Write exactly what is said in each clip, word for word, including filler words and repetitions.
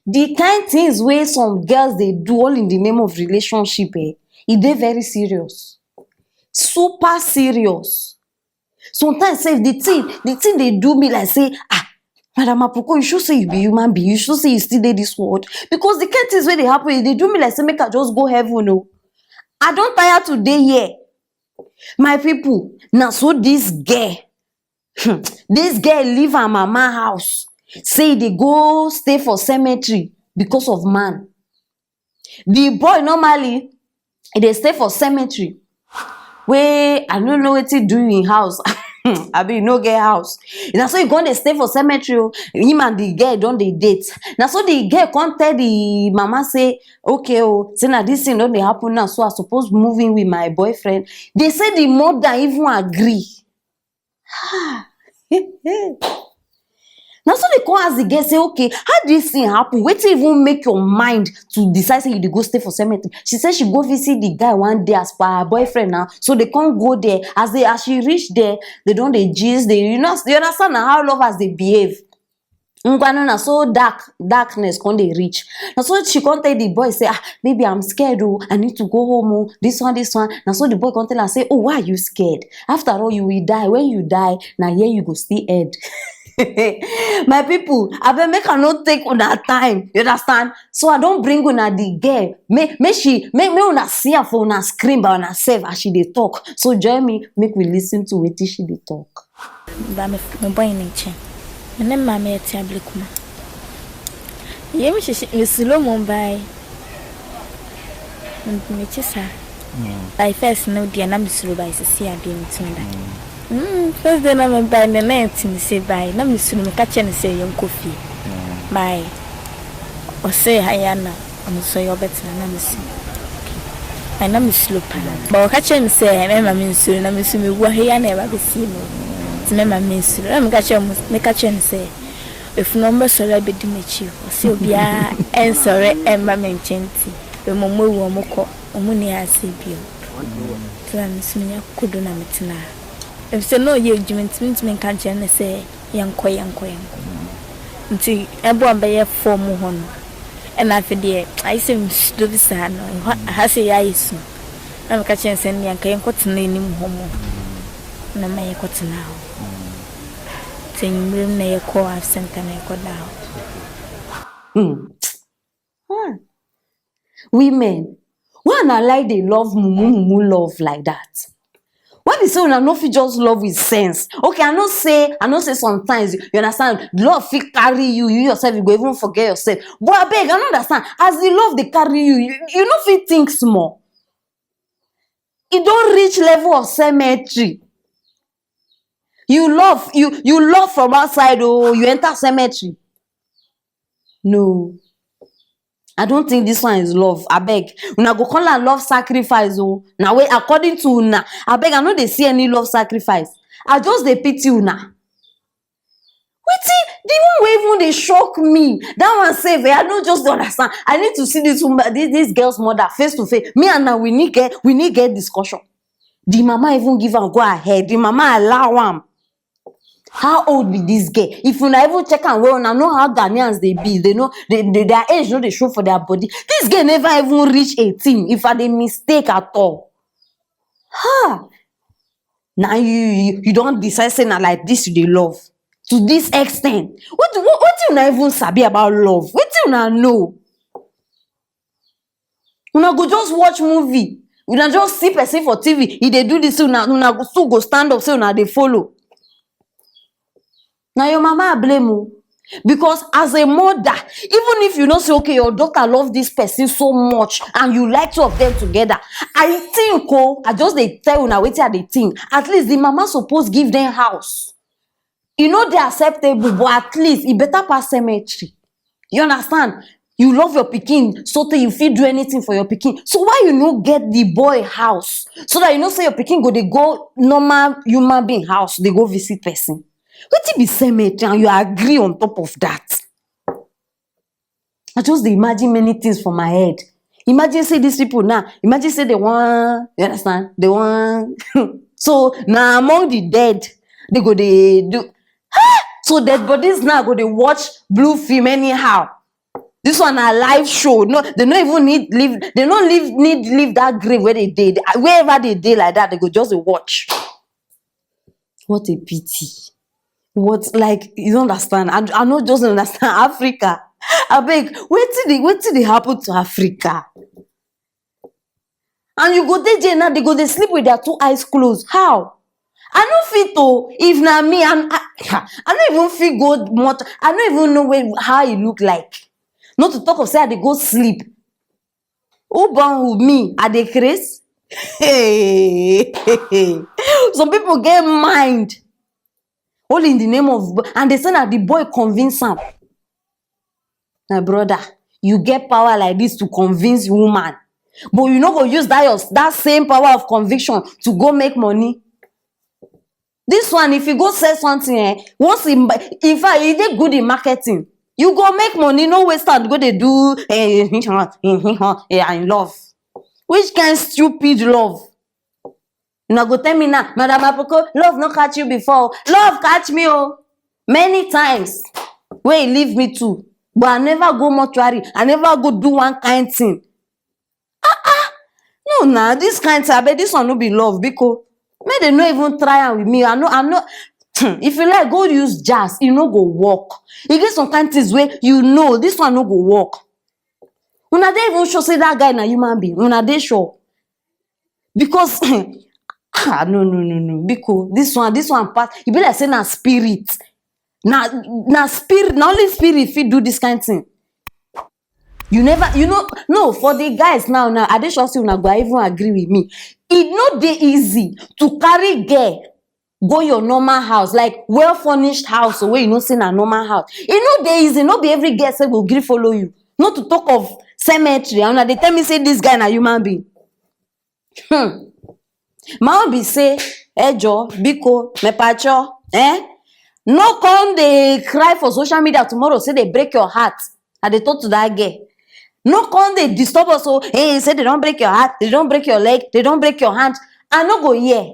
The kind things wey some girls dey do all in the name of relationship, eh, e dey very serious. Super serious. Sometimes sef, the thing, the thing dey do me like say, ah, Madam Apoko, you sure say you be human being? You sure say you still dey this world? Because the kind things wey dey happen, e dey do me like say make I just go heaven o. I don tire to dey here. My people, na so this girl, this girl leave her mama house, say e dey go stay for cemetery because of man. The boy normally, e dey stay for cemetery, wey I no know wetin do you in house. Abi you no get house? Na so you come dey stay for cemetery o. Him and the girl don dey date. Na so the girl come tell the mama say, okay o, say na this thing don dey happen now, so I suppose move in with my boyfriend. They say the mother even agree. Na so they come ask the girl say, okay, how this thing happen? Wetin even make your mind to decide say you dey go stay for cemetery? She say she go visit the guy one day as per her boyfriend now. So they come go there. As they, as she reach there, they don dey gist. They, you know, you understand na how lovers dey behave. Ngwanu, na so dark, darkness come dey reach. Na so she come tell the boy say, ah, baby, I'm scared o. I need to go home o. This one, this one. Na so the boy come tell her say, oh, why are you scared? After all, you will die. When you die, na here you go still end. My people, abeg make I no take una time. You understand? So I don bring una the girl. Make, make she, make, make una see her for una screen by una self as she dey talk. So join me, make we listen to wetin she dey talk. Ba me, me boy ne nkyɛn. Me ne maame yɛ te abili kuma. Yɛ mi hyehye, me slow mo bae. Mekye saa. By first no deɛ na mesuro, by sisi adeɛ metumi da. Mm, first day na mebae no, na ɛte me sɛ bae, na mesuro, meka kyerɛ no sɛ yɛnkɔ fie. Mae. Ɔsɛ ha ya na ɔno nso yɛ ɔbɛtena na mesuro. Mae, na mesuro paa. Ba ɔka kyerɛ me sɛ mɛma me nsuro, na mesuro mewu ha ya na ɛba bɛsie mu. Nti mɛma me nsuro. Na meka kyerɛ mo, meka kyerɛ no sɛ efunu ɔmbɛsɔre abɛdi m'akyi. Ɔsɛ obiara ɛnsɔre ɛmma me nkyɛn nti. Bɛma ɔmo awu ɔmo kɔ. Ɔmo nni ha asɛe bio. Nti na me nso menya kodo na metena ha. Efisɛ na ɔyɛ adwuma nti mentumi nka nkyerɛ no sɛ yɛnkɔ, yɛnkɔ, yɛnkɔ. Nti ɛbɔ a bɛyɛ fam hɔ no, ɛna afei deɛ ayɛ sɛ mesuro bi saa no, ɛhɔ, ha sɛ yɛayɛ su. Na meka kyerɛ no sɛ nea nka yɛnkɔtena anim hɔ mu. Na ma yɛkɔtena hɔ. Nti anwummerɛ mu na yɛkɔɔ Art Center na yɛkɔdaa hɔ. Hmm. Ah. Women, why una like dey love mumu mumu love like that? Why be say una no fit just love with sense? Okay, I know say, I know say sometimes, you understand, love fit carry you, you yourself, you go even forget yourself. But abeg, I no understand. As the love dey carry you, you, you no fit think small. E don reach level of cemetery. You love, you, you love from outside, oh, you enter cemetery. No. I don't think this one is love. Abeg, una go call am love sacrifice o. Na wey, according to una, abeg, I no dey see any love sacrifice. I just dey pity una. Wetin, the one wey even dey shock me, that one sef, eh, I no just dey understand. I need to see this woman, this, this girl's mother face to face. Me and her, we need get, we need get discussion. The mama even give am go ahead. The mama allow am. How old be this girl? If una even check am well, una know how Ghanaians dey be. They know, they, they, their age no dey show for their body. This girl never even reach eighteen, if I dey mistake at all. Ha! Na you, you, you don decide say na like this you dey love to this extent. What, what, wetin una even sabi about love? Wetin una know? Una go just watch movie, una just see person for T V, e dey do this, una, una go still go stand up say una dey follow. Na your mama I blame o. Because as a mother, even if you know say, okay, your daughter love this person so much and you like two of them together, I think, oh, I just dey tell una wetin I dey think. At least the mama suppose give them house. E no dey acceptable, but at least e better pass cemetery. You understand? You love your pikin so tey you fit do anything for your pikin. So why you no get the boy house so that you know say your pikin go dey go normal human being house, dey go visit person? Wetin be cemetery and you agree on top of that? I just dey imagine many things for my head. Imagine say these people now, imagine say they wan, you understand? They wan, so na among the dead, they go dey do, ah! So dead bodies now go dey watch blue film anyhow. This one na live show. No, they no even need leave. They no leave need leave that grave where they dey. Wherever they dey like that, they go just dey watch. What a pity. What, like, you don't understand. I, I no just understand Africa. Abeg, wetin dey wetin dey happen to Africa? And you go dey there now, they go dey sleep with their two eyes closed. How? I no fit o. If na me, I'm, I, I no even fit go much. I no even know where, how e look like. Not to talk of say I dey go sleep. Who born who? Me? I dey craze? Hey, some people get mind. Only in the name of, and they say na the boy convince am. My brother, you get power like this to convince woman, but you no go use that your that same power of conviction to go make money. This one, if you go sell something, eh, once in, in fact, e dey good in marketing. You go make money, no waste time go dey do eh, eh, in love. Which kind stupid love? Una go tell me now, Madam Apoko, love no catch you before. Love catch me o, many times wey e leave me too, but I never go mortuary, I never go do one kind thing. Ah ah, no na, this kind thing, abeg, this one no be love, biko. Make dem no even try am with me. I no, I no. If you like, go use jazz, e no go work. E get some kind things wey you know, this one no go work. Una dey even sure say that guy na human being? Una dey sure? Because ah, no, no, no, no, biko, this one, this one pass. E be like say na spirit. Na na spirit, na only spirit fit do this kind thing. You never, you know, no, for the guys now, now, I dey sure say una go even agree with me. E no dey easy to carry girl go your normal house, like, well furnished house, wey you know say na normal house. E no dey easy. No be every girl say go gree follow you. Not to talk of cemetery. And una dey tell me say this guy na human being. Hmm. My own be say, ejo, biko, mepacho, eh? No come dey cry for social media tomorrow, say they break your heart. I dey talk to that girl. No come dey disturb us, oh, hey, say they don't break your heart, they don't break your leg, they don't break your hand. I no go hear.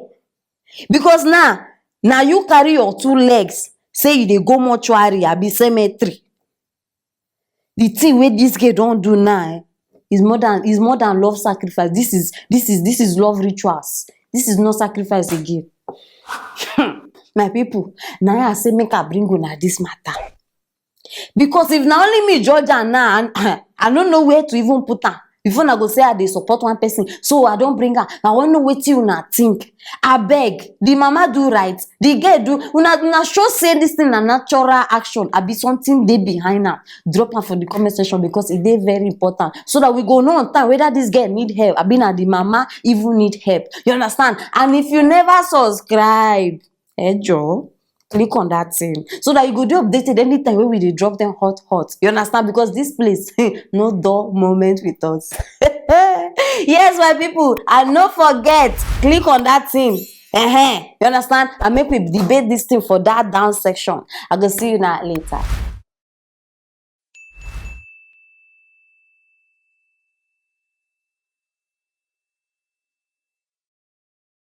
Because now, now you carry your two legs, say you dey go mortuary, abi cemetery. The thing wey this girl don do now, eh, is more than, is more than love sacrifice. This is, this is, this is love rituals. This is not sacrifice again. My people, now I say make I bring una this matter. Because if na only me judge am now, and I no know where to even put am. Before una go say I dey support one person, so I don bring am. I wan know wetin una think. Abeg, the mama do right, the girl do. Una, una sure say this thing na natural action, abi something dey behind am? Drop am for the comment section, because e dey very important, so that we go know on time whether this girl need help, abi na the mama even need help. You understand? And if you never subscribe, ejo, click on that thing, so that you go dey updated anytime wey we dey drop them hot hot. You understand? Because this place, no dull moment with us. Yes, my people, and no forget, click on that thing. Uh-huh. You understand? And make we debate this thing for that down section. I go see you now later.